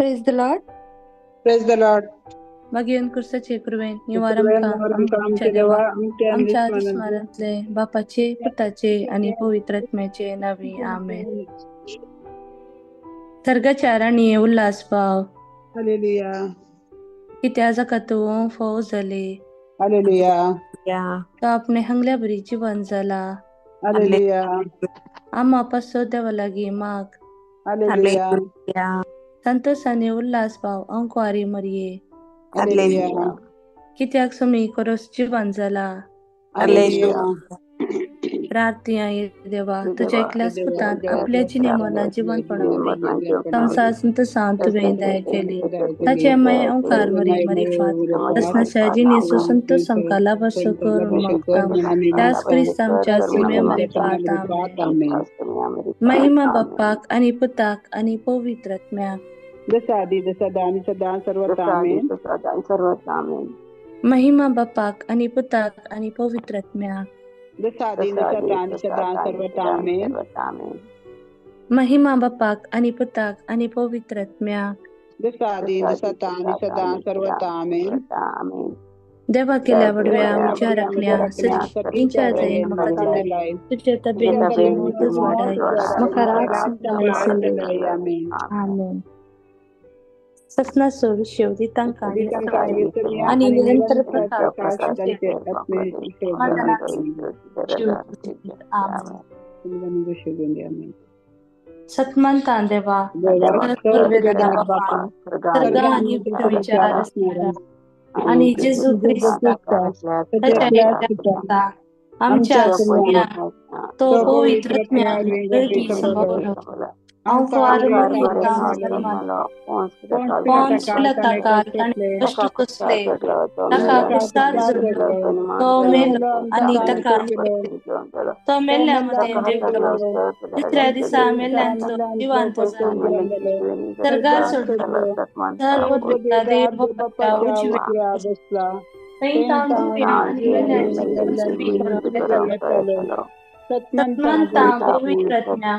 Praise the Lord. Praise the Lord. मागीर क्रिस्ताचे कृपेन निवार आमकां आमच्या देवा आमच्या दुस्मानांतले बापाचे पुताचे आनी पवित्र आत्म्याचे नांवी आमेन. सर्गाच्या राणये उल्हास पाव. हालेलुया. कित्या जाका तूं फोव जाली. हालेलुया. तो आपणे हांगल्या बरी जिवन जाला. हालेलुया. आमा पासो देवा लागीं माग. हालेलुया. संतोष आनी उल्हास पाव अंकवारी मरये. हालेलुया. कित्याक सुमी कोरोस जिवन जाला. हालेलुया. प्रार्थना देवा तुझ्या एकल्याच पुतान आपल्या जिणे मना जिवनपणा संवसार संतोषान तुवें दया केली. ताचे माय ओंकार मरी मरिफात तसनाच्या जिणेचो संतोष आमकां लाभासो करून मागता. त्याच क्रिस्त आमच्या सुम्या मरिफात. आमेन. महिमा बाप्पाक आनी पुताक आनी पवित्र आत्म्याक. जसा आदी जसा आनी सदा सर्वत्र आमेन. महिमा बाप्पाक आनी पुताक आनी पवित्र आत्म्याक. जसा आदी जसा आनी सदा सर्वत्र आमेन. महिमा बाप्पाक आनी पुताक आनी पवित्र आत्म्याक. जसा आदी जसा आनी सदा सर्वत्र आमेन. देवा केल्या वडव्या आमच्या राखण्या सगळींच्या दयेन म्हाका दिलाय. तुझ्या तबेन तुज वाडाय म्हाका रात आसली. आमेन. सपनाचो विशेव दितांकां आनी निरंतर प्रकाश. सतमंतान देवा सर्ग आनी पृथ्वीच्या आनी जेजू क्रिस्ता ताच्या आमच्या तो पवित्र आत्म्यान ताणें कश्ट सोंसले, ताका कुस्तार जोडलो, तो मेलो आनी ताका तो मेल्ल्या मदें देंवलो, तिसऱ्या दिसा मेल्ल्यांतलो जिवंत जालो, सर्गार चडलो, सर्व देव बापाच्या उजव्या बसला. थंय तावन जिव्या आनी मेल्ल्यांची करूंक येतलो. सतमंतां पवित्र आत्म्या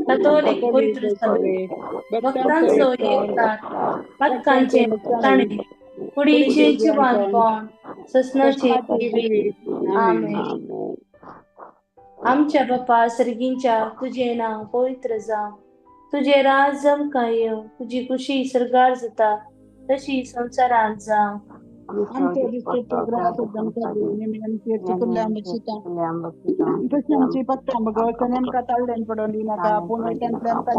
कथोलीक पवित्र सभे भक्तांचो एकचार पातकांचें ताणें कुडीचें जिवंतपण ससनाचें जिवीत. आमेन. आमच्या बापा सर्गींच्या तुजें नांव पवित्र जावं, तुजें राज आमकां येवं, तुजी खुशी सर्गार जाता तशी संवसारांत जावं. आमच्या दिसतो ग्रास आमकां दी, आमची चुकल्ल्या बक्षिता तशी आमची पत्ता बगर आमकां ताळ्यान पडोवन दिनाका, पूण वयल्यान आमकां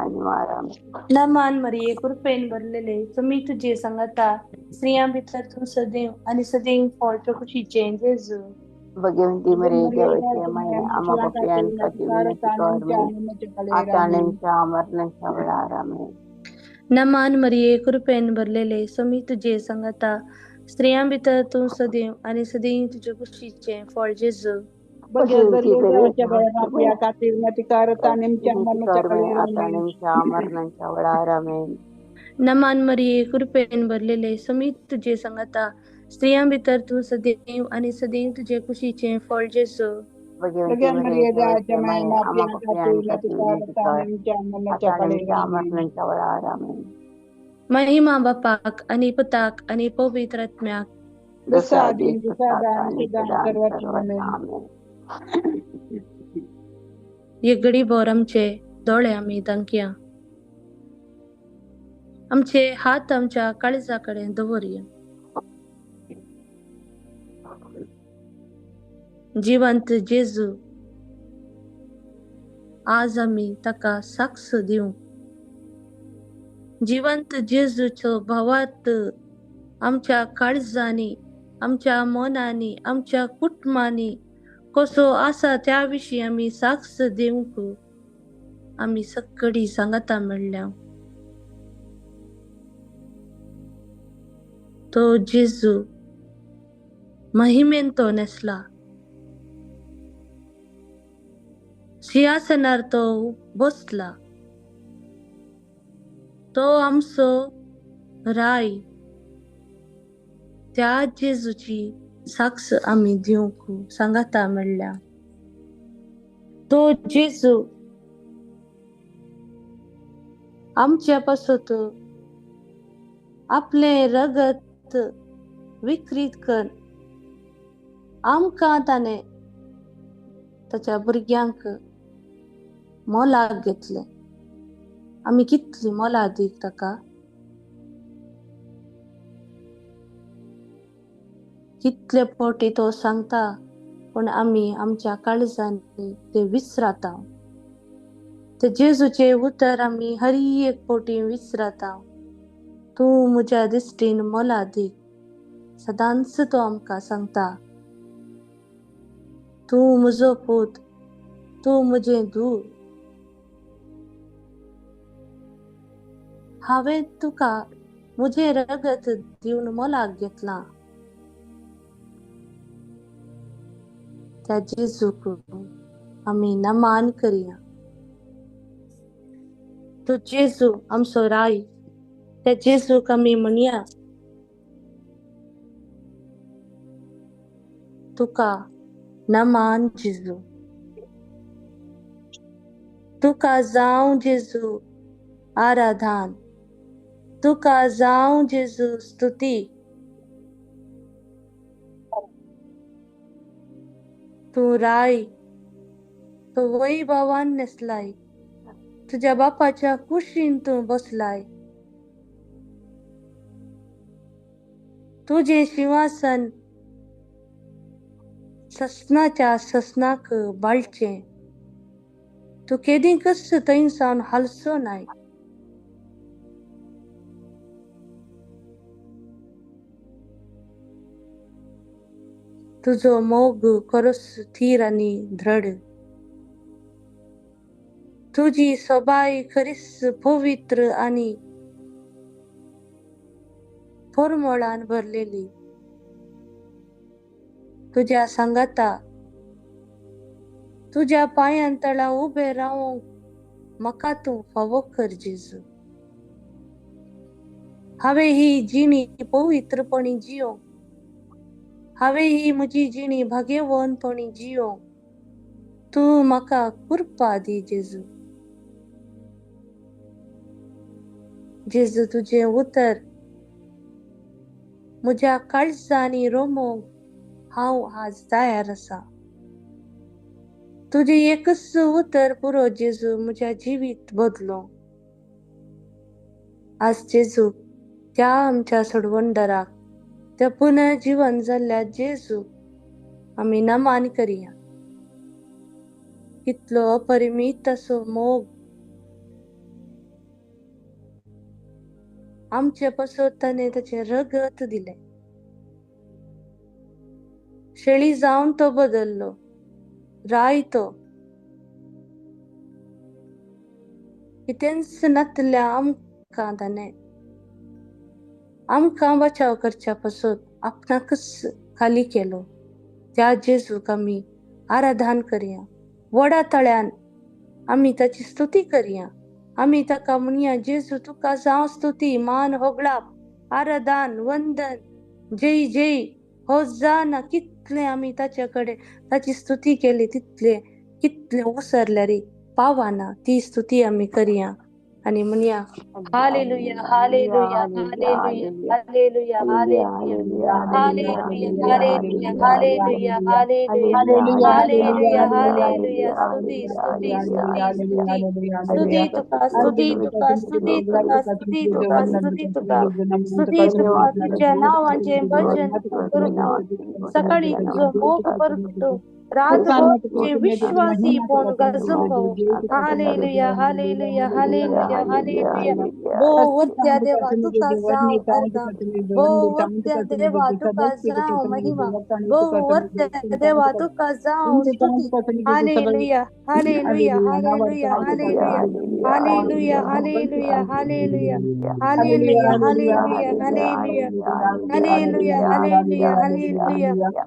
निवार. आमेन. नमान मरिये कृपेन भरलेले तुमी तुजे सांगाता स्त्रियां भितर तूं सदैव आनी सदैव फळ तुज्या कुशीचें जेजू. भगवंती मरिये देवाची माये आम्हा पाप्यांसाठी विनंती कर आता आणि आमच्या मरणाच्या वेळार. आमेन. नमान मरिये कृपेन भरलेले स्वामी तुजे सांगाता स्त्रियां भितर तूं सदैव आनी सदैव तुज्या कुशीचें फळ जेजू. भगवंती देवाच्या पापया खातीर विनंती कर आता आनी आमच्या मरणाच्या वेळार. आता आणि आमेन. आमच्या मरणाच्या वेळार. आमेन. नमान मरिये कृपेन भरलेले स्वामी तुजे सांगाता स्त्रियां भितर तूं सदैव आनी सदैव तुजे कुशीचें फळ जेजू. भगवंती भगवान मरिये मरिये देवाची देवाच्या माये माये आम्हा पापया खातीर पाप्यांसाठी विनंती कर विनंती आता कर आनी आमच्या मरणाच्या आता आणि वेळार. आमच्या आमेन. मरणाच्या वेळार. आमेन. महिमा बापाक आनी पुताक आनी पवित्र आत्म्याक. जसा जसा आदी आदी जसा तसा आता आनी आणि सदा सदा सर्वत्र. सर्वत्र. आमेन. आमेन. एक घडी भर आमचे दोळे आमी दांकया, आमचे हात आमच्या काळजा कडेन दवरया. जिवंत जेजू आज आमी ताका साक्ष दिवं. जिवंत जेजूचो भावार्थ आमच्या काळजांनी, आमच्या मनांनी, आमच्या कुटुंबांनी कसो आसा त्या विशीं आमी साक्ष दिवंक आमी सगळीं सांगाता मेळ्ळ्या. तो जेजू महिमेन तो न्हेसला, सिंहासनार तो बसला, तो आमचो राय. त्या जेजूची साक्ष आमी दिवंक सांगाता मेळ्ळ्या. तो जेजू आमचे पासत आपलें रगत विकृत कर आमकां ताणें ताच्या भुरग्यांक मोलाक घेतलें. आमी कितली मोलादीक ताका. कितले फावटी तो सांगता पूण आमी आमच्या काळजांनी ते विसरता. ते जेजूचे उतर आमी हर एक फावटी विसरता. तूं म्हज्या दिश्टीन मोलादीक सदांच तो आमकां सांगता. तूं म्हजो पूत, तूं म्हजें धूव. हांवें तुका म्हजें रगत दिवन मोलाक घेतलां. त्या जेजूक आमी नमान करया. तो जेजू आमचो राय, त्या जेजूक आमी म्हणया तुका नमान जेजू, तुका जावं जेजू आराधन, तुका जावं जेजू स्तुती. तूं राय, तो वैभवान न्हेसलाय, तुज्या बापाच्या कुशीन तूं बसलाय. तुजें शिंवासन ससनाच्या ससनाक बाळचें. तूं केदींकच थंय सावन हालचो नाय. तुजो मोग खरोच थीर आनी दृढ. तुजी सोबाय खरीच पवित्र आनी परमळान भरलेली. तुज्या सांगाता तुज्या पांयां तळा उबें रावंक म्हाका तूं फावो कर जेजू. हांवें ही जिणी पवित्रपणी जियोंक, हांवें ही म्हजी जिणी भाग्यवंतपणी जियोंक तूं म्हाका कृपा दी जेजू. जेजू तुजें उतर म्हज्या काळजांनी रोमोंक हांव आज तयार आसा. तुजें एकच उतर पुरो जेजू म्हज्या जिवीत बदलो. आज जेजू त्या आमच्या सोडवणदाराक, त्या पुनर्जीवन जाल्ल्या जेजू आमी नमान करया. कितलो अपरिमीत असो मोग आमचे पासत ताणें ताचें रगत दिलें. शेळी जावन तो बदल्लो, राय तो कितेंच नातल्या आमकां ताणें आमकां बचाव करच्या पासत आपणाकच खाली केलो. त्या जेजूक आमी आराधन करया. व्हडा तळ्यान आमी ताची स्तुती करया. आमी ताका म्हणया जेजू तुका जावं स्तुती, मान, होगळाप, आराधन, वंदन, जय जय होजाना. कितले आमी ताच्या कडेन ताची स्तुती केली तितले कितले उसरल्यार पावना ती स्तुती आमी करया आनी म्हणया hallelujah, hallelujah, hallelujah, hallelujah, hallelujah, hallelujah, hallelujah, hallelujah, hallelujah, hallelujah. स्तुती स्तुती स्तुती स्तुती स्तुती तुका, स्तुती तुका, स्तुती तुका, स्तुती तुका, स्तुती तुका, स्तुती तुका. तुज्या नांवाचें भजन करूंक सकाळी तुजो मोग परगटो, रातभर तुझे विश्वासी पण गाजोवंक. Hallelujah, hallelujah, hallelujah, hallelujah. भो वरत्या देवा तुका जावं अर्दां, भो वरत्या देवा तुका जावं महिमा, भो वरत्या देवा तुका जावं स्तुती. Hallelujah, hallelujah, hallelujah, hallelujah, hallelujah, hallelujah, hallelujah, hallelujah, hallelujah, hallelujah, hallelujah, hallelujah, hallelujah,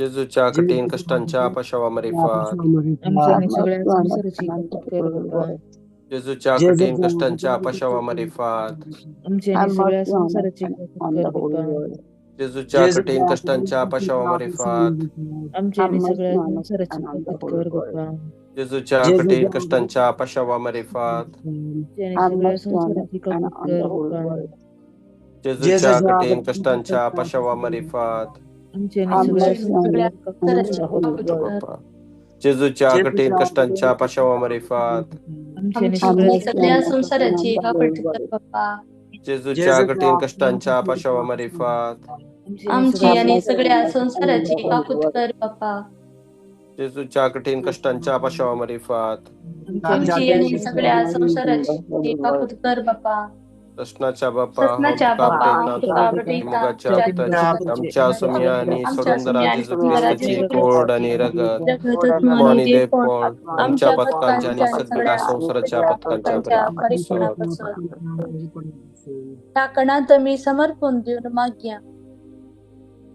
जेजूच्या कठीण कश्टांच्या पाशावा मारिफात, आमची आनी सगळ्या संवसाराची काकूत कर बाप्पा. जेजूच्या कठीण कश्टांच्या पाशावा मारिफात, आमची आनी सगळ्या संवसाराची काकूत कर बाप्पा. जेजूच्या कठीण कश्टांच्या पाशावा मारिफात, आमची आनी सगळ्या संवसाराची काकूत कर बाप्पा. जेजूच्या कठीण कश्टांच्या पाशावा मारिफात, आमची आनी सगळ्या संवसाराची काकूत कर बाप्पा. जेजूच्या कठीण कश्टांच्या पाशावा मारिफात, आमची आनी सगळ्या संवसाराची काकूत कर बाप्पा. जेजूच्या कठीण कश्टांच्या पाशावा मारिफात, आमची आनी आमची सगळ्या सगळ्या संवसाराची काकूत कर बाप्पा. जेजूच्या कठीण कश्टांच्या पाशावा मारिफात, आमची आनी सगळ्या संवसाराची काकूत कर बाप्पा. जेजूच्या कठीण कश्टांच्या पाशावा मारिफात, आमची आनी सगळ्या संवसाराची काकूत कर बाप्पा. प्रश्नाच्या बाप्पा, प्रश्नाच्या बाप्पा, हांव तुका भेटयतां, मोगाच्या रक्ताची, आमच्या सुमया आनी आमच्या सोडून सुम्या आनी जेजू सुंदरा क्रिस्ताची जेजू कोड आनी रगत, आत्मो आनी आनी देवपण देवपण आमच्या आमच्या पथकांच्या आनी पथकांच्या आनी सगळ्या सगळ्या संवसाराच्या पथकांच्या पथकांच्या परिपूर्ण परिपूर्ण पासत. ह्या कणांत आमी समर्पण दिवन मागया.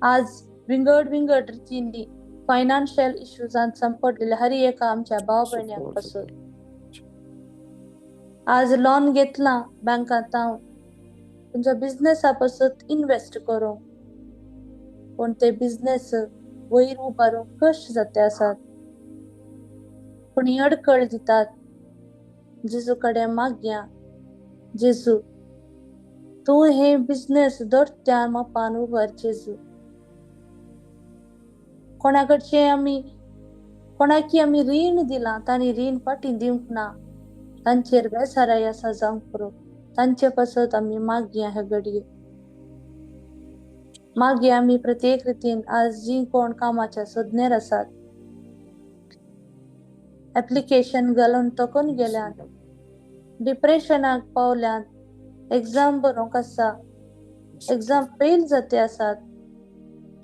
आज विंगड विंगड रितींनी फायनान्शियल इश्यूजांत संपडलेल्या हर एका आमच्या भाव भयण्यांक पासून आज लोन घेतला बँकांत हांव तुमच्या बिझनेसा पासत इन्वेस्ट करूंक, पूण ते बिझनेस वयर उबारूंक कश्ट जाते आसात, पूण ही अडखळ दितात. जेजू कडेन मागया, जेजू तूं हे बिझनेस दर मापान उबर. जेजू कोणाकडचे आमी कोणाकी आमी रीण दिलां, तांणी रीण फाटीं दिवंक ना, तांचेर बेसाराय आसा जावंक पुरो, तांचे पासत आमी मागया. हे घडये मागया आमी प्रत्येक रितीन आज जी कोण कामाच्या सोदनेर आसात, एप्लिकेशन घालून थकून गेल्यात, डिप्रेशनाक पावल्यात, एग्जाम बरोवंक आसा, एग्जाम फेल जाते आसात,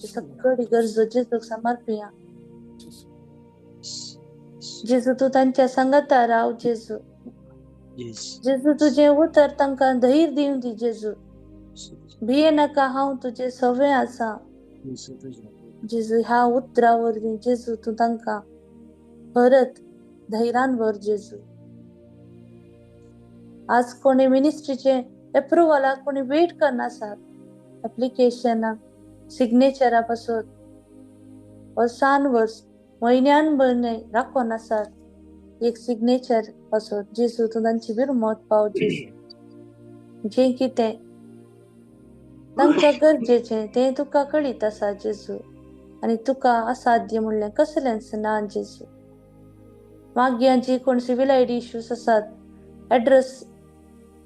सगळी गरजो जेजूक समर्पिया. जेजू तूं तांच्या संगता राव. जेजू, जेजू तुजें उतर तांकां धैर्य दिवं दी. जेजू भिये नाका, हांव तुजें सवे आसा. जेजू ह्या उतरा वरवीं जेजू तूं तांकां परत धैर्यान भर. जेजू आज कोणी मिनिस्ट्रीचे एप्रुवलाक कोणी वेट करनासात, एप्लिकेशनाक सिग्नेचरा पासून वर्सान वर्स म्हयन्यान म्हयने राखून आसात एक सिग्नेचर पासून. जेजू तूं तांची बिरमत पाव. जेजू जें कितें तांकां गरजेचें तें तुका कळीत आसा जेजू, आनी तुका असाध्य म्हणलें कसलेंच ना. जेजू मागीर जी कोण सिवील I D issues आसात, एड्रेस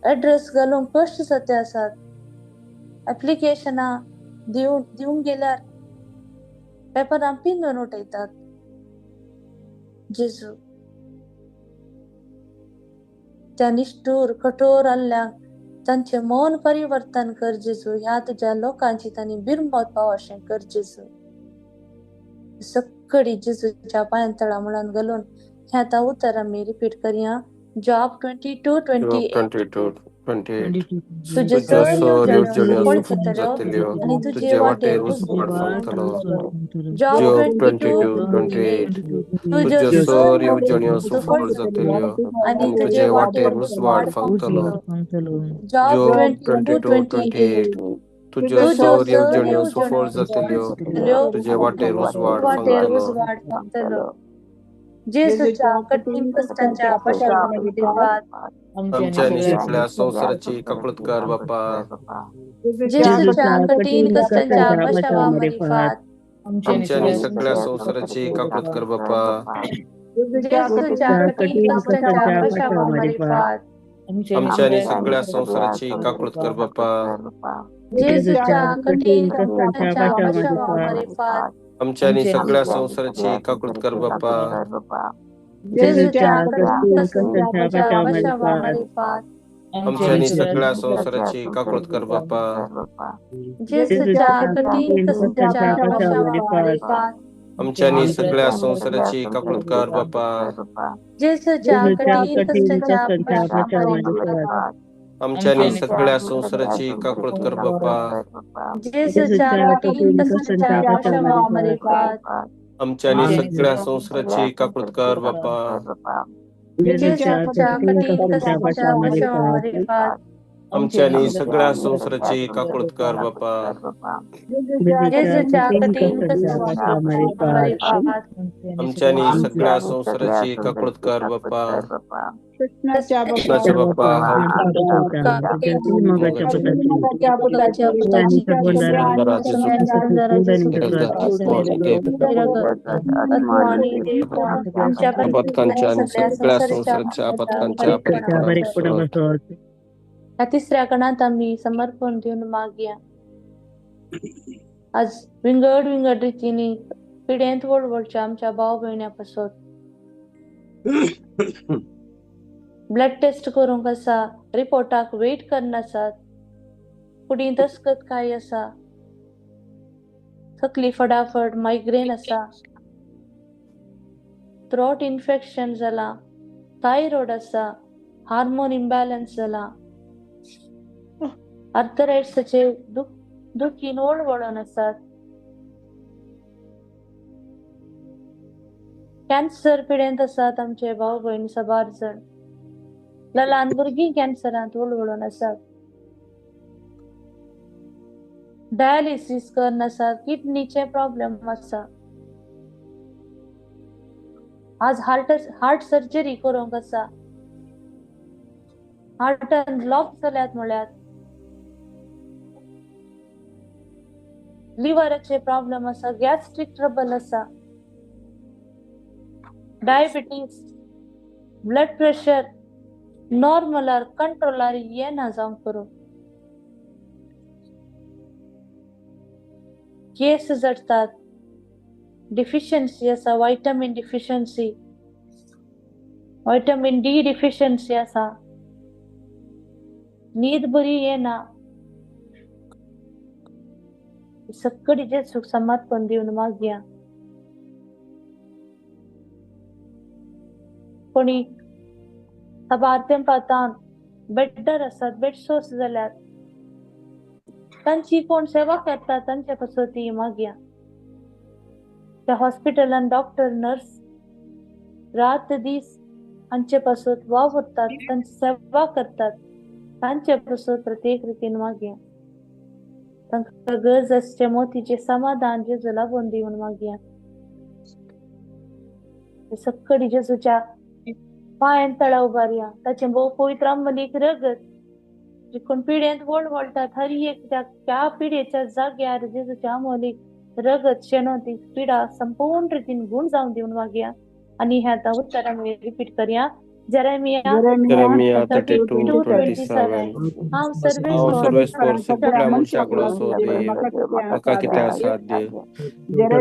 एड्रेस घालूंक कश्ट जाते आसात, एप्लिकेशनां दिवंक गेल्यार पेपरां पिंजून उठयतात. जेजू त्या निश्ठूर कठोर आल्ल्यांक तांचें मन परिवर्तन कर. जेजू ह्या तुज्या लोकांची तांणी बिरमत पाव अशें कर. जेजू सगळी जेजूच्या पांयां तळा मुळान घालून ह्या आतां उतर आमी रिपीट करया. जॉब 22:28. 22:28. तुजे तुज्यो सर सर येवजण्यो येवजण्यो सफळ सफळ जातल्यो जातल्यो, आनी तुजे तुजे वाटेर वाटेर उजवाड उजवाड फांकतलो. फांकतलो. Job job 22:28. 22:28. तुज्यो तुज्यो सर सर येवजण्यो येवजण्यो सफळ सफळ जातल्यो आनी आनी तुजे तुजे वाटेर वाटेर उजवाड उजवाड फांकतलो. फांकतलो. Job job 22:28. 22:28. तुज्यो तुज्यो सर सर येवजण्यो येवजण्यो सफळ सफळ जातल्यो, जातल्यो तुजे वाटेर उजवाड वाटेर फांकतलो. उजवाड फांकतलो. जेजूच्या कठीण कश्टांच्या पाशावा मारिफात, आमच्या आनी सगळ्या संवसाराची काकूत कर बाप्पा. जेजूच्या कठीण कश्टांच्या पाशावा मारिफात, आमच्या आनी सगळ्या संवसाराची काकूत कर बाप्पा. जेजूच्या कठीण कश्टांच्या पाशावा मारिफात, आमच्या आनी सगळ्या संवसाराची काकूत कर बाप्पा. जेजूच्या कठीण कश्टांच्या पाशावा मारिफात, आमच्या आनी सगळ्या संवसाराची काकूत कर बाप्पा. जेजूच्या कठीण कश्टांच्या पाशावा मारिफात, आमच्या आनी सगळ्या संवसाराची काकूत कर बाप्पा. जेजूच्या कठीण कश्टांच्या पाशावा मारिफात, आमच्या आनी सगळ्या संवसाराची काकूत कर बाप्पा. जेजूच्या कठीण कश्टांच्या पाशावा मारिफात, आमच्या आणि सगळ्या संसाराची काकळूत कर बाप्पा. जेजूच्या कठीण कष्टांच्या पाशामारिफात. आमच्या आणि सगळ्या संसाराची काकळूत कर बाप्पा. जेजूच्या कठीण कष्टांच्या पाशामारिफात. आमच्या आणि सगळ्या संसाराची काकळूत कर बाप्पा. जेजूच्या कठीण कष्टांच्या पाशामारिफात. आमच्या आणि सगळ्या संसाराची काकळूत कर बाप्पा. कृष्णाच्या कृष्णाच्या बाप्पा अपथकांच्या आणि सगळ्या संसाराच्या अपथकांच्या परिपूर्ण. ह्या तिसऱ्या कणात आम्ही समर्पण दिवन मागया. आज विंगड विंगड रितींनी पिडेंत वळवळच्या आमच्या भाव भयण्यां पासत ब्लड टेस्ट करूंक आसा, रिपोर्टाक वेट करनासात, कुडींत अस्कत काय आसा, तकली फटाफट, मायग्रेन आसा, थ्रोट इन्फेक्शन जाला, थायरॉयड आसा, हार्मोन इम्बॅलन्स जाला, आर्थरायट्साचे दुखीन वळवळून आसात, कॅन्सर पिडेंत आसात आमचे भाव भयण साबार जण, ल्हान भुरगीं कॅन्सरांत वळवळून आसात, डायलिसीस करून आसात, किडनीचे प्रॉब्लेम आसा, आज हार्ट सर्जरी करूंक आसा, हार्टान ब्लॉक जाल्यात म्हळ्यार लिव्हराचे प्रॉब्लेम आसा, गॅस्ट्रीक ट्रबल आसा, डायबिटीज, ब्लड प्रेशर नॉर्मलार कंट्रोलार येना जावंक करूं, केस जडटात, डिफिशियन्सी आसा, vitamin deficiency, vitamin D deficiency आसा, न्हीद बरी येना. सगळी जेजूक समर्पण दिवन मागया. कोणी साबार तेंपातान बेड्डार आसात, बेड सोर्स जाल्यात, तांची कोण सेवा करता तांचे पासत ती मागया. त्या हॉस्पिटलान डॉक्टर नर्स रात दीस हांचे पासत वावुरतात, तांची सेवा करतात, तांचे पासत प्रत्येक रितीन मागया. तांकां गरज आसचें मोतीचें समाधान जेजू लाबून दी म्हूण मागया. सगळी जेजूच्या पांयान तळा उबारया, ताचें भोव पवित्र अंबलीक रगत जे कोण पिडेंत वळवळटात हर एक त्या पिडेच्या जाग्यार जेजूच्या आमोलीक रगत शेणोवन ती पिडा संपूर्ण रितीन गुण जावन दिवन मागया. आनी हें आतां उत्तर आमी रिपीट करया. जेरेमिया 32:27. हांव सर्वेस्पर सगळ्या मनशाक असो देव म्हाका कितें आसा देव.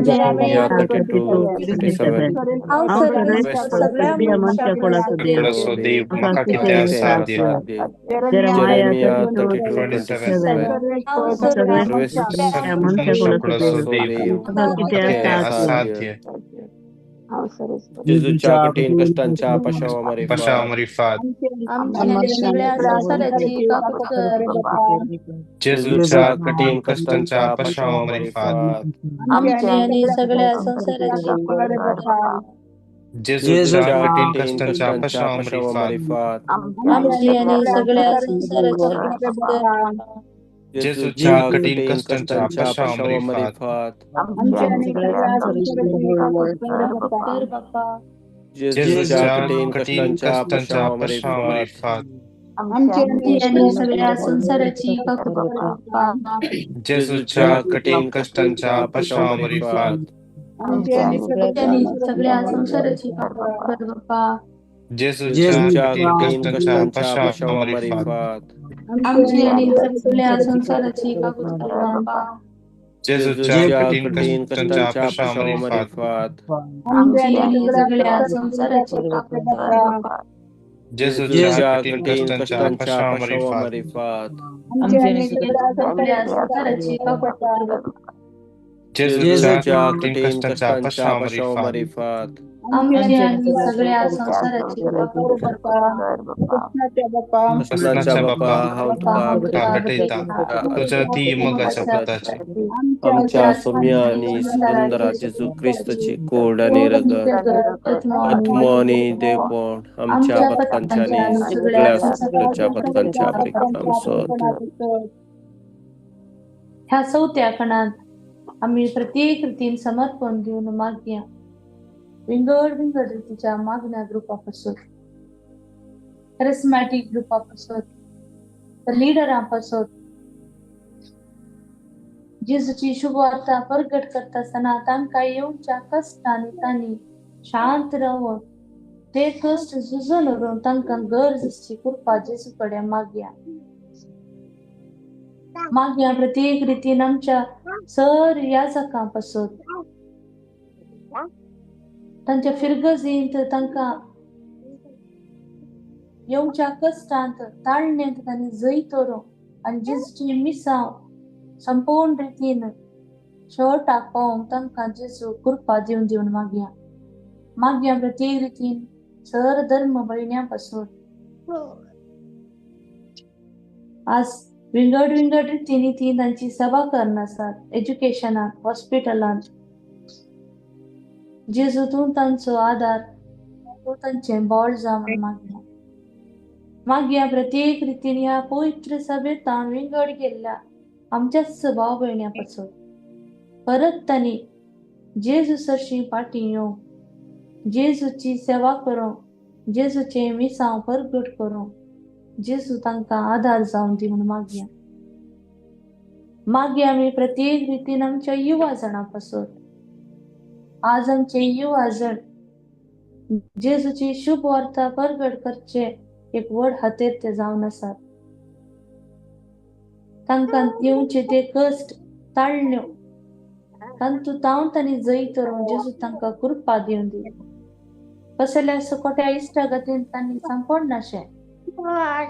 जेरेमिया 32:27. हांव सर्वेस्पर सगळ्या मनशाक असो देव म्हाका कितें आसा देव. जेरेमिया 32:27. हांव सर्वेस्पर मनशाक असो देव म्हाका कितें आसा देव. जेजूच्या कठीण कष्टांच्या पाशामारिफात. आमच्या संसाराची काकूत कर. जेजूच्या कठीण कष्टांच्या पाशामारिफात. आमची आणि सगळ्या संसाराची. जेजूच्या कठीण कष्टांच्या पाशामारिफात. आमची आणि सगळ्या संसाराची. जेजूच्या कठीण कष्टांच्या पाशामारिफात. जेजूच्या कठीण कष्टांच्या पाशामारिफात. आमची आणि सगळ्या संसाराची. जेजूच्या कठीण कष्टांच्या पाशामारिफात. आमची सगळ्या संसाराची. जेजूच्या कठीण कष्टांच्या पाशामारिफात. आमची आणि सगळ्या संसाराची. जेजूच्या कठीण कष्टांच्या पाशामारिफात. आमची आणि सगळ्या संसाराची. जेजूच्या कठीण कष्टांच्या पाशामारिफात. आमची आणि सगळ्या संसाराची. जेजूच्या जेजूच्या कठीण कठीण कष्टांच्या कष्टांच्या पशाव पशाव मारिफात मारिफात आमची आमची आणि आणि सगळ्या सगळ्या संसाराची संसाराची काकूट कर बापा. कर बापा. कृष्णाच्या बापा कृष्णाच्या कृष्णाच्या बापा बापा हांव बापा तुका हांव तुका तुका भेटयता भेटयता तुज्या ती मोगाच्या मोगाच्या पुताची आमच्या आमच्या सौम्य आणि आणि सुंदरा सुंदरा जेजू जेजू ख्रिस्ताची ख्रिस्ताची कोड आणि गोड रगत रगत आत्मो आत्मो आणि आणि देवपण देवपण आमच्या आमच्या पथकांच्या पथकांच्या आणि आणि सगळ्या सगळ्या संसाराच्या संसाराच्या पथकांच्या पथकांच्या परिक्रम सत ह्या चवथ्या खणांत आमी प्रत्येक रितीन समर्पण दिवन मागया विंगड विंगड रितीच्या मागण्या ग्रुपा पासून, करिस्मॅटीक ग्रुपा पासून, लिडरां पासून, जेजूची शुभवार्ता प्रगट करता आसतना तांकां येवच्या कश्टांनी तांणी शांत रावन ते कश्ट झुजून व्हरून तांकां गरज आसची कृपा जेजू कडेन मागया. मागया प्रत्येक रितीन आमच्या सर याजकां पासून, तांच्या फिरगजींत तांकां येवच्या कश्टांत ताळण्यांत तांणी जैत व्हरूं आनी जेजूची मिसांव संपूर्ण रितीन शेवटाक पावोवंक तांकां जेजू कृपा दिवन दिवन मागया. मागया प्रत्येक रितीन सर धर्म भयण्यां पासून. आज विंगड विंगड रितींनी ती तांची सभा करून आसात, एज्युकेशनात, हॉस्पिटलांत. जेजू तूं तांचो आदार, तूं तांचें बळ जावं म्हूण मागया. मागया प्रत्येक रितीन ह्या पवित्र सभेंत विंगड गेल्ल्या आमच्याच भाव भयण्यां पासून परत तांणी जेजू सरशी फाटीं येवंक, जेजूची सेवा करूंक, जेजूचें मिसांव परगट करूंक जेजू तांकां आदार जावन दी म्हूण मागया. मागया आमी प्रत्येक रितीन आमच्या युवा जाणां पासून. आज आमचे युवा जण जेजूची शुभ वार्ता परगट करचे एक व्हड हातेर ते जावन आसात. तांकां येवचे ते कश्ट ताळण्यो तांतूत हांव तांणी जैत व्हरून जेजू तांकां कृपा दिवन दी. कसल्या सुकोट्या इश्टागतीन तांणी सांपडनाशें,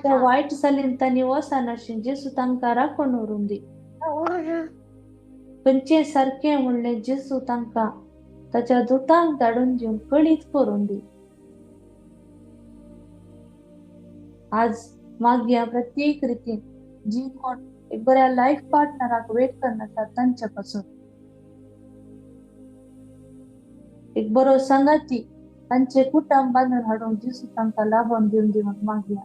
त्या वायट चालीन तांणी वचनाशें जेजू तांकां राखून व्हरून दी. खंयचें सारकें म्हणलें जेजू तांकां ताच्या दुतांक धाडून दिवन कळीत करून दी. आज मागया प्रत्येक रितीन जी कोण एक बऱ्या लायफ पार्टनराक वेट करनासतात तांच्या पासून, एक बरो सांगाती तांचे कुटुंब बांदून हाडूंक जेजू तांकां लाभोवन दिवन दिवन मागया.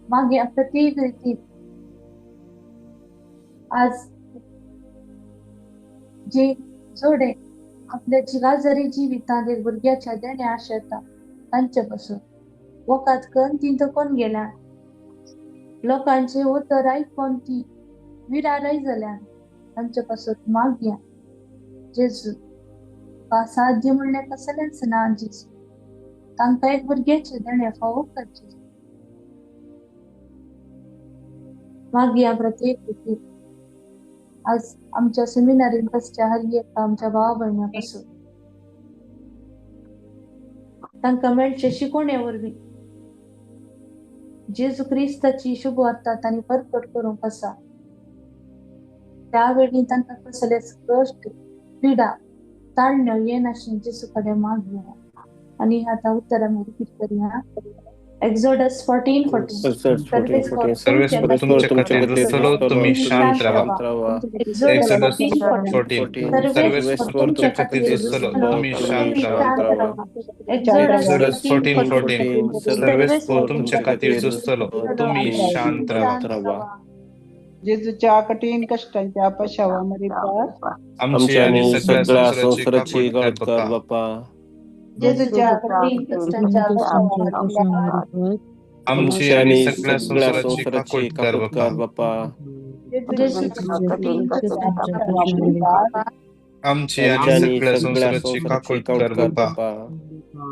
मागया प्रत्येक रितीन आज जे जोडे आपल्या जिगाजरी जिवितांत एक भुरग्याच्या देणे आशेता तांचे पासून वखद करून ती थकून गेल्या, लोकांचे उतर आयकून ती विरारय जाल्या तांचे पासून मागया. जेजू साध्य म्हणलें कसलेंच ना जेजू, तांकां एक भुरग्याचे देणे फावो कर जेजू. मागया प्रत्येक रितीन आज आमच्या सेमिनारीन बसच्या हर एका आमच्या भाव भयण्यां पासून तांकां मेळचे शिकोवणे वरवीं जेजू क्रिस्ताची शुभ वार्ता तांणी परगट करूंक आसा. त्या वेळी तांकां कसलेच कश्ट, पिडा, ताळण्यो येनाशें जेजू कडेन मागया. आनी आतां उतरां आमी रिपीट करया. Exodus 14:14. Exodus 14:14. सर्वेस्पर सर्वेस्पर तुमचे तुमचे खातीर खातीर रुजतलो, रुजतलो, तुमी तुमी शांत शांत रावा. रावा. Exodus Exodus 14:14. 14. 14. सर्वेस्पर सर्वेस्पर तुमचे तुमचे खातीर खातीर रुजतलो, रुजतलो, तुमी तुमी शांत रावा. शांत रावा. Exodus Exodus 14:14. 14:14. 14. सर्वेस्पर सर्वेस्पर तुमचे तुमचे खातीर खातीर रुजतलो, रुजतलो, तुमी तुमी शांत रावा. शांत रावा. जेजूच्या कठीण कश्टांच्या पशावा मारिफात आमची आमच्या आणि आणि सगळ्या सगळ्या संसाराची संसाराची काकूट कर काकूट कर बापा. बापा. जेजूच्या कठीण कश्टांच्या पशावा मारिफात आमची आमच्या आणि आणि सगळ्या सगळ्या संसाराची संसाराची काकूट कर काकूट बापा. कर बापा. जेजूच्या जेजूच्या कठीण कठीण कश्टांच्या कश्टांच्या पशावा मारिफात आमची आणि आमच्या आणि सगळ्या सगळ्या संसाराची संसाराची काकूट काकूट कर कर बापा. बापा.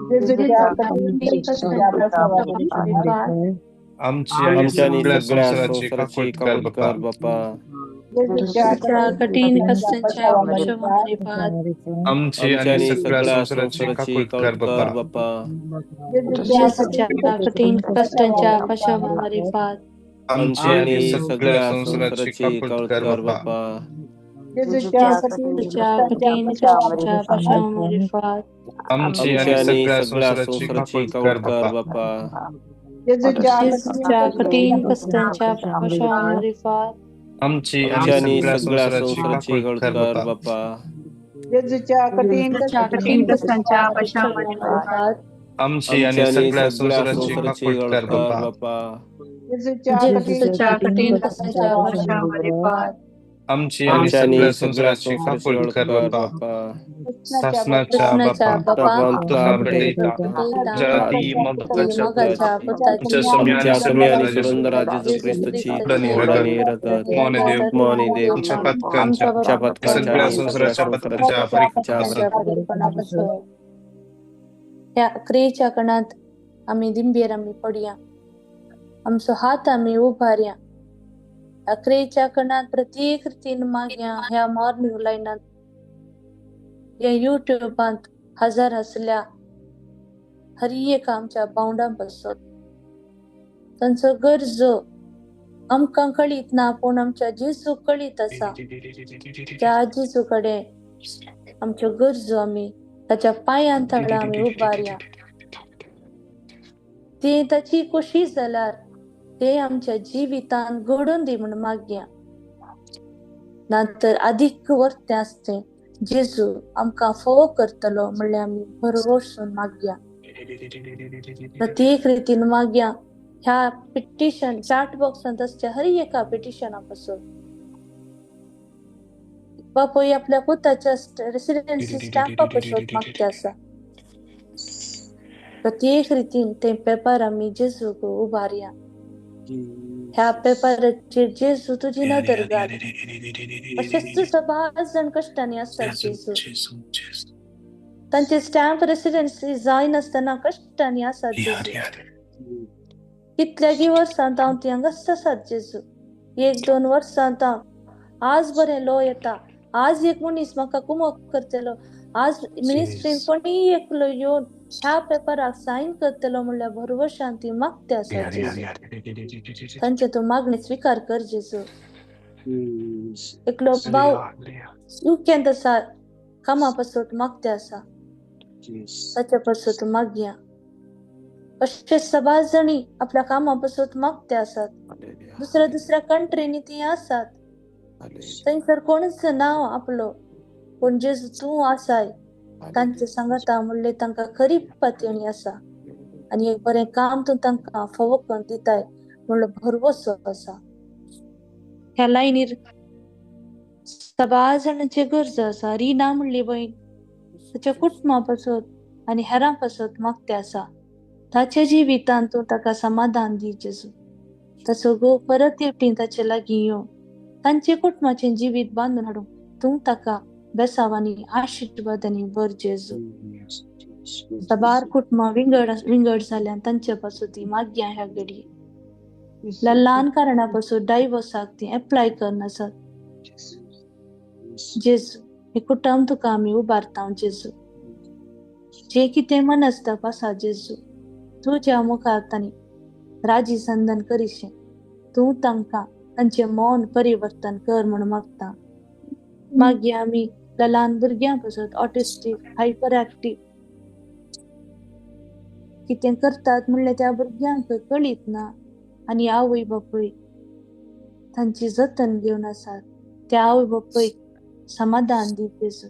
जेजूच्या जेजूच्या कठीण कठीण कश्टांच्या कश्टांच्या पशावा मारिफात आमची आणि आमच्या आणि सगळ्या सगळ्या संसाराची संसाराची काकूट कर काकूट बापा. कर बापा. जेजूच्या जेजूच्या कठीण कठीण कश्टांच्या कश्टांच्या पशावा पशावा मारिफात मारिफात आमची आमच्या आणि आणि सगळ्या सगळ्या संसाराची संसाराची काकूट कर काकूट बापा. कर बापा. जेजूच्या जेजूच्या कठीण कठीण कश्टांच्या कश्टांच्या पशावा पशावा मारिफात मारिफात आमची आमच्या आणि आणि सगळ्या सगळ्या संसाराची संसाराची काकूट काकूट कर कर बापा. बापा. जेजूच्या कठीण तुझ्या कश्टांच्या कठीण पाशावर कष्टांच्या पाशामारिफात आमची आणि आमची आणि सगळ्या सगळ्या संसाराची संसाराची काकूट कर काकूट कर बापा. बापा. जेजूच्या जेजूच्या कठीण कठीण कष्टांच्या पाशामारिफात आमची आमची आणि आणि सगळ्या सगळ्या संसाराची संसाराची काकूट काकूट कर कर बापा. बापा. जेजूच्या कठीण तुझ्या कठीण कठीण कष्टांच्या कष्टांच्या पाशामारिफात पाशामारिफात आमची आमची आणि आणि सगळ्या सगळ्या संसाराची संसाराची काकूट कर काकूट कर बापा. बापा. जेजूच्या कठीण जेजूच्या कठीण कष्टांच्या पाशामारिफात आमची आणि आमची आणि सगळ्या सगळ्या संसाराची संसाराची काकूट काकूट कर कर बापा. बापा. कृष्णाच्या सासनाच्या कृष्णाच्या बापा, बापा तुका तुका भेटता भेटता, जाती मगाच्या मगाच्या आमच्या पुताची सुम्या आणि आमच्या सुम्या आणि सुरंदरा जेसू सुरंदरा जेजू ख्रिस्तची आपलं ओढ रगत आणि रगत मौन देव मौनी देव आमच्या पथकांच्या आमच्या पथकांच्या सगळ्या आणि सगळ्या संसाराच्या संसाराच्या पथकांच्या पथकांच्या परिपूर्ण ह्या क्रियेच्या कणांत आमी दिंबेर आमी पडया, आमचो हात आमी उबारया. ह्या क्रियेच्या कणांत प्रत्येक रितीन मागया. ह्या मॉर्निंग लायनांत, ह्या युट्युबांत हजर आसल्या हर एक आमच्या भावंडां पासत तांचो गरजो आमकां कळीत ना, पूण आमच्या जेजू कळीत आसा. त्या जेजू कडेन आमच्यो गरजो आमी ताच्या पांयान तळा आमी उबारया. ती ताची खोशी जाल्यार ते आमच्या जिवितान घडून दी म्हूण मागया. नातर आदीक वर्तें आसतें जेजू आमकां फोव करतलो म्हणल्यार आमी भरवसून मागया. प्रत्येक रितीन मागया. ह्या पिटिशन चॅट बॉक्सांत आसच्या हर एका पिटिशना पासून बापूय आपल्या पुताच्या रेसिडेन्सी स्टॅम्पा पासून मागते आसा. प्रत्येक रितीन ते पेपर आमी जेजूक उबारया. ह्या पेपराचेर जेजू तुजी नदर घाल. अशेच सबार जाण कश्टांनी आसतात जेजू, तांचे स्टॅम्प रेसिडेन्सी जायनासतना कश्टांनी आसात जेजू. कितल्यागी वर्सां हांव ती हांगाच आसात जेजू. एक दोन वर्सां हांव आज बरें लो येता, आज एक मनीस म्हाका कुमक करतलो, आज मिनिस्ट्रीन कोणीय एकलो येवन ह्या पेपराक सायन करतलो म्हणल्यार भरवशान ती मागते आसा जेजू. तांचे तूं मागणी स्विकार कर जेजू. एकलो भाव युकेंत आसा, कामा पासत मागते आसा, ताच्या पासत मागया. अशे सबार जणी आपल्या कामा पासत मागते आसात. दुसऱ्या दुसऱ्या कंट्रीनी ती आसात, थंयसर कोणूच नांव आपलो, पूण जेजू तूं आसाय तांचे सांगाता म्हणले तांकां खरी पातयणी आसा आनी एक बरें काम तूं तांकां फावो करून दिताय म्हणलो भरवसो आसा. ह्या लायनीर सबार जाणांची गरज आसा. रिना म्हणली भयण ताच्या कुटुंबा पासत आनी हेरां पासत मागते आसा. ताच्या जिवितांत तूं ताका समाधान दी जेजू. ताचो घोव परत एकटी ताचे लागीं येवन तांचे कुटुंबाचें जिवीत बांदून हाडूंक तूं ताका बेसांवांनी आशिर्वादांनी भर जेजू. साबार कुटुंबां विंगड विंगड जाल्यान तांचे पासून ती मागया ह्या घडये ल्हान कारणा पासून डायवोर्साक ती एप्लाय करनासत जेजू. हे कुटुंब तुका आमी उबारता जेजू. जे कितें मनस्ताप आसा जेजू तुज्या मुखार तांणी राजी संदन करिशें. तूं तांकां तांचें मन परिवर्तन कर म्हूण मागता. मागीर आमी ल्हान भुरग्यां पासत ऑटिस्टीक, हायपर एक्टीव कितें करतात म्हणल्यार त्या भुरग्यांक कळीत ना आनी आवय बापूय तांची जतन घेवन आसात. त्या आवय बापूयक समाधान दी जेजू.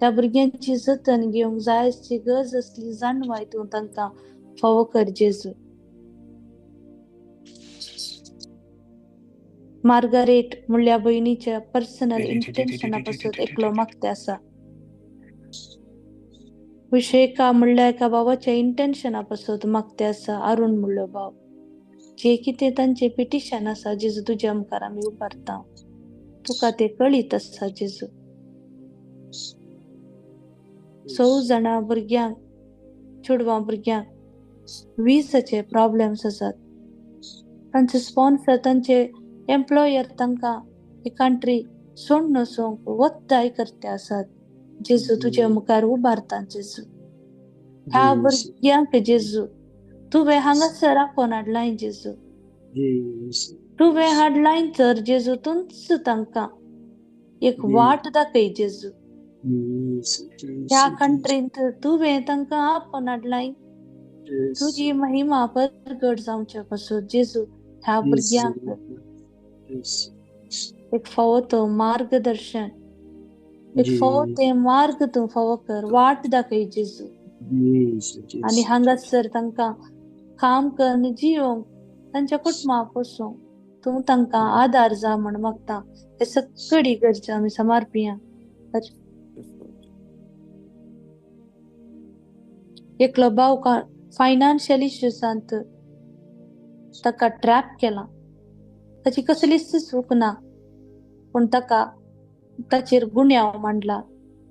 त्या भुरग्यांची जतन घेवंक जाय आसची गरज आसली जाणवाय तूं तांकां फावो कर जेजू. मार्गारेट म्हणल्या भयणीच्या पर्सनल इंटेन्शना पासून एकलो मागते आसा. विशयका म्हणल्या एका भावाच्या इंटेन्शना पासून मागते आसा. अरुण म्हणलो भाव जे कितें तांचें पिटिशन आसा जेजू तुज्या मुखार आमी उबारता, तुका ते कळीत आसा जेजू. 6 जाणां भुरग्यांक, चेडवां भुरग्यांक विजाचे प्रॉब्लेम्स आसात. तांचे स्पॉन्सर, तांचे एम्प्लॉयर तांकां ही कंट्री सोडून वचूंक वत्ताय करते आसात जेजू. तुज्या मुखार उबारता जेजू. ह्या भुरग्यांक जेजू तुवें हांगासर आपोवन हाडलाय जेजू. तुवें हाडलाय तर जेजू तूंच तांकां एक वाट दाखय जेजू. ह्या कंट्रींत तुवें तांकां आपोवन हाडलाय तुजी महिमा परगट जावचे पासून जेजू. ह्या भुरग्यांक एक फावो तो मार्गदर्शन, एक फावो ते मार्ग तूं फावो कर, वाट दाखय जेजू. आनी हांगासर तांकां काम करून जिवंक तांच्या कुटुंबा पसून तूं तांकां आदार जा म्हण मागता. हे सगळी गरज आमी समर्पिया. एकलो भाव फायनान्शियल इश्यूजांत ताका ट्रॅप केला, ताची कसलीच चूक ना पूण ताका ताचेर गुन्यांव मांडला.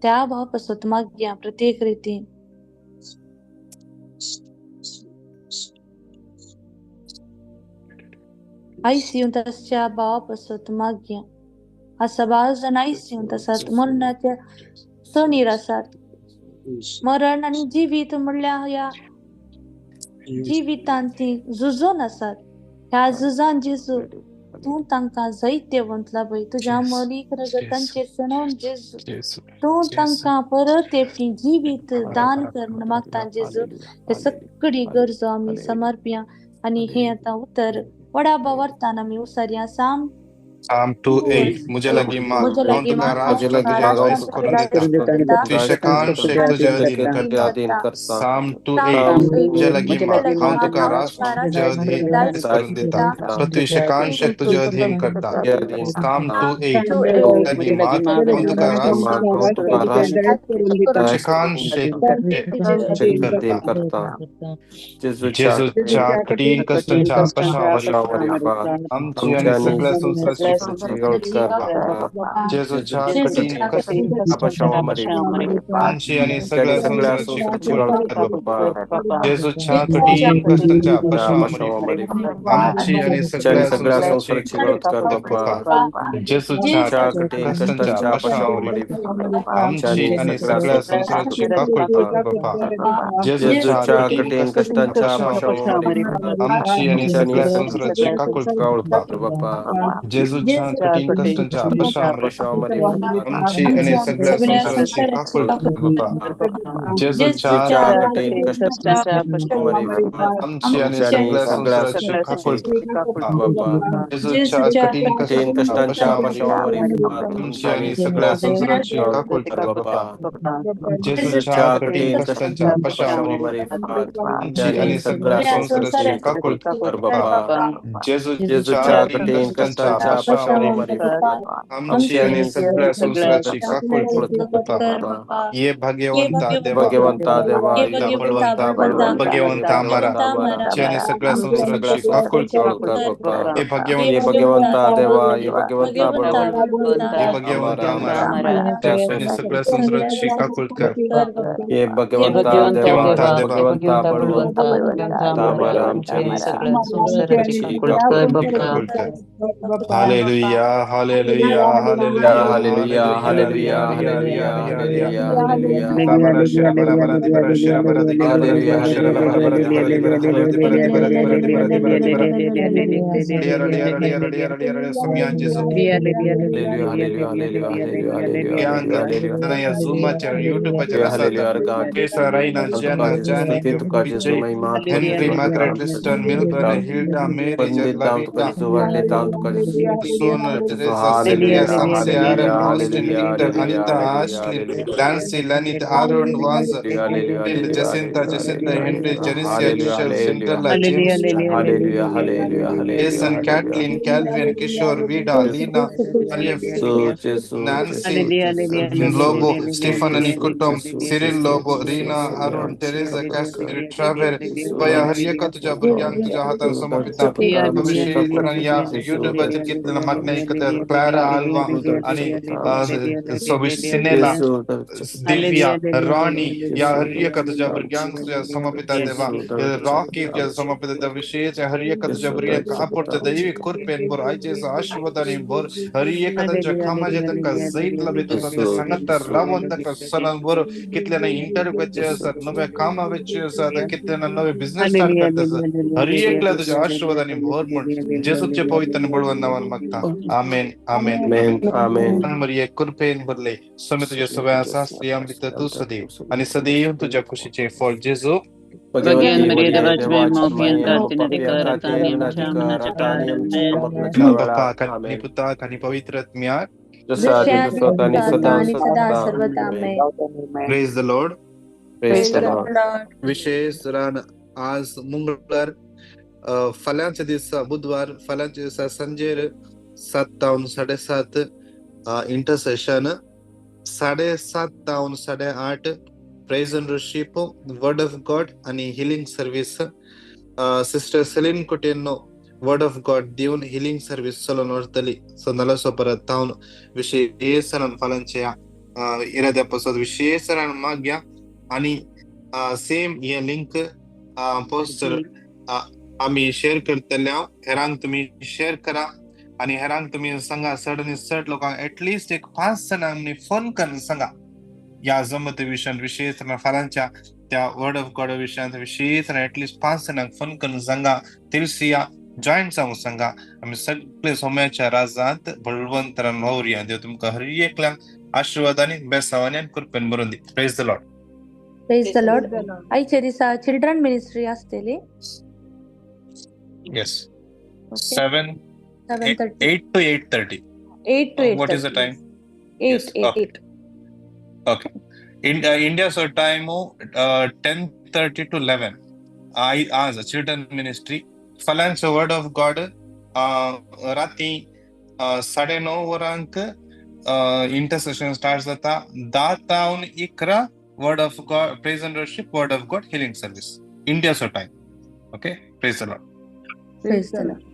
त्या भाव पासत मागया प्रत्येक रितीन. आयसीयूंत आसच्या भावा पासत मागया. आसा बाज जाण आयसीयूंत आसात, मरणाच्या सणीर आसात. मरण आनी जिवीत म्हणल्यार ह्या जिवितांत ती झुजोन आसात. ह्या झुजान जेजू तूं तांकां जैत्यवंत लाभय. तुज्या मलीक रगतांचेर सणोवन जेजू तूं तांकां परत एकटी जिवीत दान कर म्हण मागता जेजू. हे सगळी गरजो आमी समर्पिया आनी हे आतां उतर वडा भावार्थान आमी उसारया. साम Psalm 2:8 मुझे लगी माँ मुझे तुका राष्ट्र तुझ्या दास करून देता, त्रिशकांश तुझे अधीन करता. Psalm 2:8 मुझे लगी माँ हांव तुका राष्ट्र तुझे अधीन करून देता, पृथ्वीशकांश तुझे अधीन करता. Psalm 2:8 मुझे लगी माँ हांव तुका राष्ट्र त्रिशकांश तुझे अधीन करता. जेजूच्या कठीण कष्टांच्या पशावर आमची आणि सगळ्या संसाराची जेजूच्या कठीण आमची आणि सगळ्या संसाराची जेजूच्या कठीण कष्टांच्या पशावर आमची आणि सगळ्या संसाराची जेजूच्या कठीण कष्टांच्या पशावर आमची आणि सगळ्या संसाराची जेजूच्या कठीण कष्टांच्या पशावर आमची आणि सगळ्या संसाराची काकूळ जेजूच्या कठीण कष्टांच्या पशावर आमची आणि सगळ्या संसाराची काकूळ जेजूच्या कठीण कष्टांच्या पशावर आमची आणि सगळ्या संसाराची काकूळ जेजूच्या कठीण कष्टांच्या पशावर आमची आणि सगळ्या संसाराची काकूळ जेजूच्या कठीण कष्टांच्या पशावर आमची आणि सगळ्या संसाराची काकूळ जेजूच्या कठीण कष्टांच्या पशावर आमची आणि सगळ्या संसाराची काकूळ. ये भाग्यवंता देवा, भाग्यवंता देवा, बळवंता भाग्यवंता अमरा, आमची आणि सगळ्या संसाराची काकूळ. हे भाग्यवंता देवा, हे भाग्यवंता बळवंता, हे भाग्यवंता अमरा, आमची आणि सगळ्या संसाराची काकूळ कर. हे भगवंता देवा, भगवंता बळवंता अमरा, आमची आणि सगळ्या संसाराची काकूळ कर. Hallelujah, hallelujah, hallelujah, hallelujah, hallelujah, hallelujah, hallelujah. Henry, Margaret, Liston, Milburn, Hilda, Mary, Lavita, Sona, Teresa, Sylvia, Samsi, Aaron, Austin, Victor, Anita, Ashley, Nancy, Lanit, Aaron, Vaz, Jacinta, Jacinta, Henry, Janicia, Giselle, Cinderella, James, Jason, Kathleen, Calvin, Kishore, Vida, Lena, Alif, Nancy, Lobo, Stephen आणि कुटुंब, Cyril Lobo, Reena, Arun, Teresa, Kashmir, Trevor, बया हर एका तुझ्या भुरग्यांक तुझ्या हातान समर्पिता. विशेष या युट्यूबाचेर घेतलेल्या मागण्या ऐकता क्लारा आल्वा आणि सिनेला, दिव्या, रॉनी या हर एका तुझ्या भुरग्यांक तुझ्या समर्पिता देवा. रॉकी तुझ्या समर्पिता देवा. विशेष हर एका तुझ्या भुरग्यांक आपोडच्या दैवी कृपेन भर, आयचे आशीर्वादाने भर. हर एका तांच्या कामाचे तांकां जैत लाभता, तांच्या सांगातार रावन तांकां सलाम भर. कितल्याना इंटरव्यू वच्चे आसात, नव्या कामां वच्चे आसात, कितल्याना नवे बिझनेस स्टार्ट करता आसात. हर एकल्या तुझ्या आशीर्वादाने भर म्हण जेजूचे पवित्र बळवंत नावान मागता. मागता. आमेन आमेन. आमेन आमेन. मरिये कृपेन भरले, स्वामी तुझ्या सगळ्या आसा, स्त्रियां भितर तूं सदैव आनी सदैव तुज्या खुशीचें फळ जेजू. भगवती मरिये देवाची माये, आमच्या पापयांखातीर विनंती कर आता आणि आमच्या मरणाच्या बापाक वेळार. आनी आमेन. पुताक आनी पवित्र आत्म्याक. जसा आदी तसो आता आणि सदा आणि सदा सर्वदा. सर्वदा. आमेन. Praise the Lord. Praise the Lord. विशेष रान आज मंगळवार, फाल्यांच्या दिसा बुधवार, फाल्यांच्या दिसा सांजेर 7 तावन 7:30 intercession, 7:30 तावन 8:30 praise and worship, word of God आणि healing service. Sister Celine Coutinho word of God दिवन हिलिंग सर्वीस चलोवन व्हरतली. सो नलसो परत तावन विशेष फाल्यांच्या इराद्या पासत विशेष मागया. आणि सेम हे लिंक पोस्टर आम्ही शेअर करतले, हेरांक तुम्ही शेअर करा आणि हेरांक तुम्ही सांगा. चड आनी चड लोकांक एटलिस्ट एक 5 जाणांनी फोन करून सांगा ह्या जमत विशयान, विशेष फाल्यांच्या त्या वर्ड ऑफ गॉड विशयांत विशेष एटलिस्ट 5 जाणांक फोन करून सांगा, तिरसिया जॉईन जावंक सांगा. आमी सगळे सोम्याच्या राजांत बळवंतरान वावरुया. देव तुमकां हर एकल्यांक आशिर्वाद आनी बेसावानी आनी कृपेन भरून दी. Praise the Lord. Praise the Lord. आयच्या दिसा चिल्ड्रन मिनिस्ट्री आसतली. Yes. Okay. 7 7:30. 8 to 8:30. 8 to 8. What is the time? 8. 8. 8. Okay. इंडियाचो time 10:30 to 11 आज चिल्ड्रन मिनिस्ट्री. फाल्यांचो वर्ड ऑफ गॉड राती 9:30 वरांक इंटरसेशन स्टार्ट जाता. 10 तावन 11 word of God, praise and worship, word of God, healing service, इंडियाचो time. Okay, praise the Lord. Praise the Lord.